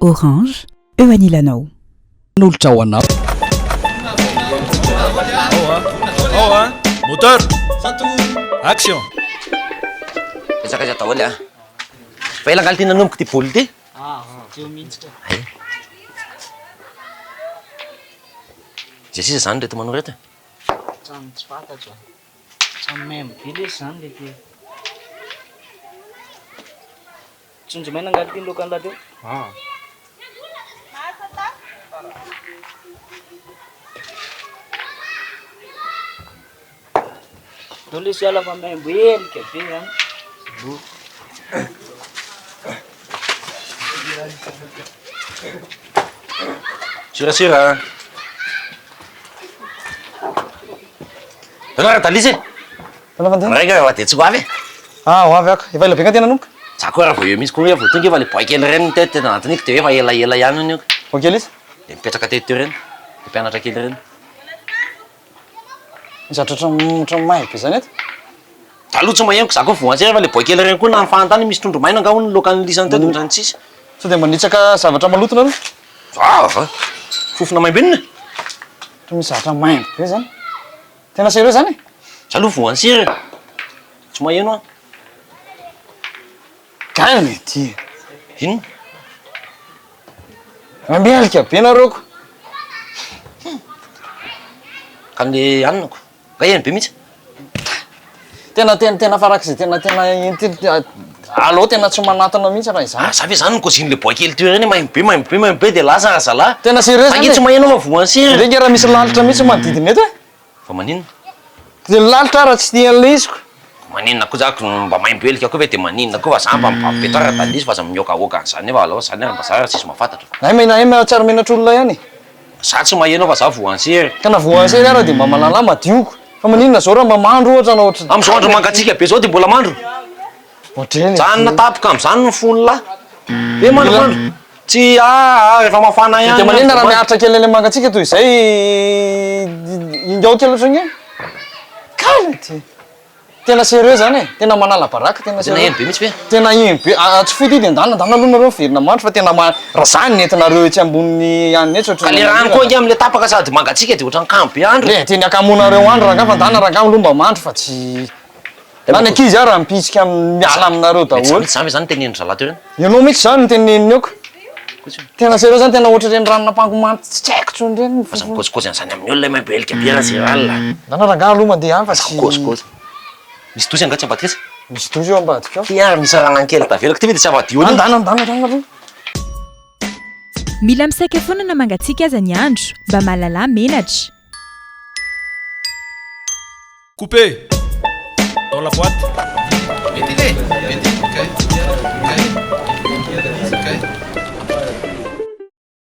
Orange, eo anilanao. Manolotra ho anao. Ao a! Moteur! Action! Betsaka aiza daholo a! Fa ela angaha ity nanomboka ity boule ity? Hay. Izay sisa izany ireto manao ireto e. Ohatran'ny tsy fantatro a. Ohatran'ny maimbo be lesy izany le ty. Trondro maina angaha ty ny laokan'lah teo? Ndao lesy hiala fa maimbo helika be an. Sirasira a! Ianao Radalisa e! Raika raha dia tsy ho avy e! Ah, ho avy ako. Efa ela be nga ty nanomboka? Za koa raha vao eo mihitsy koa hoe vao tonga efa le boay kely ireny nitety tety anatiny iny dia efa elaela ihany hono io. Boay kely iza? Le mipetraka teto teo ireny, le mpianatra kely ireny. Misy zavatra ohatran'ny may be zany eto. Za aloha tsy maheno ko za koa voantsera fa le boay kely ireny koa na ny fahantany misy trondro maina angaha hono ny laokan'ny lisany teo dia ohatran'ny tsisy. Sao dia manitsaka zavatra maloto nareo? Vava! Fofona maimbo inona e? Ohatran'ny misy zavatra maimbo be zany. Tena sérieux zany e? Za aloha voantsera e! Tsy maheno aho. Gaga ity. Inona? Mamelika be nareo ko. Ka le anona ko. Nga eny be mihitsy. Tena tena tena farak'izay tena tena inty aleo tena tsy manatona mihitsy raha izany. Ah za ve zany ny cosine le boay kely teo ireny maimbo be maimbo be maimbo be de lasa razalahy. Tena sérieux zany e. Tsy maheno fa voan'ny Ndreka raha misy lalitra mihitsy manodidina eto e. Fa maninona? De lalitra ara tsy tian'le izy ko. Maninona koa za ko mba maimbo helika koa ve de maninona koa fa za mba mibaby be tsara Dalisy fa aza mihoakahoaka an'zany eo fa aleo zany ary mba za ary tsisy mahafantatra. Hay mena hay mahatsiaro menatr'olona ihany e. Za tsy maheno fa za voansery. Ka na voansery ara de mba malalà madio ko. Fa maninona zao raha mba mandro ohatra na ohatry. Amzao andro mangatsiaka be zao de mbola mandro? Ohatr'ireny e. Janona tampoka amzany ny fon'lah. Be mandro mandro. Tsy aa rehefa mafana ihany. Dia maninona raha miaritra kely ilay mangatsiaka toy izay ingao kely ohatran'ny hoe kala ty. Tena sérieux zany e, tena manala baraka, tena Tena sérieux. eny be mihitsy ve? Tena eny be, ah, tsy fohy ty dia ndana ndana aloha nareo miverina mandry fa tena ma- raha zany ny entinareo etsy ambony any etsy Ka ohatran'ny le rano manahirana. koa ange amle tapaka sady mangatsiaka dia ohatran'ny kamo be andro. Le teny akamonareo andro rangahy fa ndana rangahy aloha mba mandry fa tsy Na ny ankizy ara mipitsika miala aminareo daholo. Mitsy zany ve zany tenenin-dry zalahy teo ireny? Ianao mihitsy zany no teneniny eo ka. Tena sérieux zany tena ohatr'ireny ranon'ampango mantsy tsy haiko intsony ireny ny Aza fofony. mikôzikôzy an'izany amin'ny olona maimbo helika be raha Gérald a. Ndana rangahy aloha mandeha any fa Aza tsy. mikôzikôzy. Misy dozy angaha tsy ambadika atsy? Misy dozy eo ambadika ao. Ty ary misy rano kely tavela ko ty ve dia tsy avadio an'io? Andana andana andana aloha. Mila misaika foana na mangatsiaka aza ny andro, mba mahalala menatra. Coupé! Dans la boîte!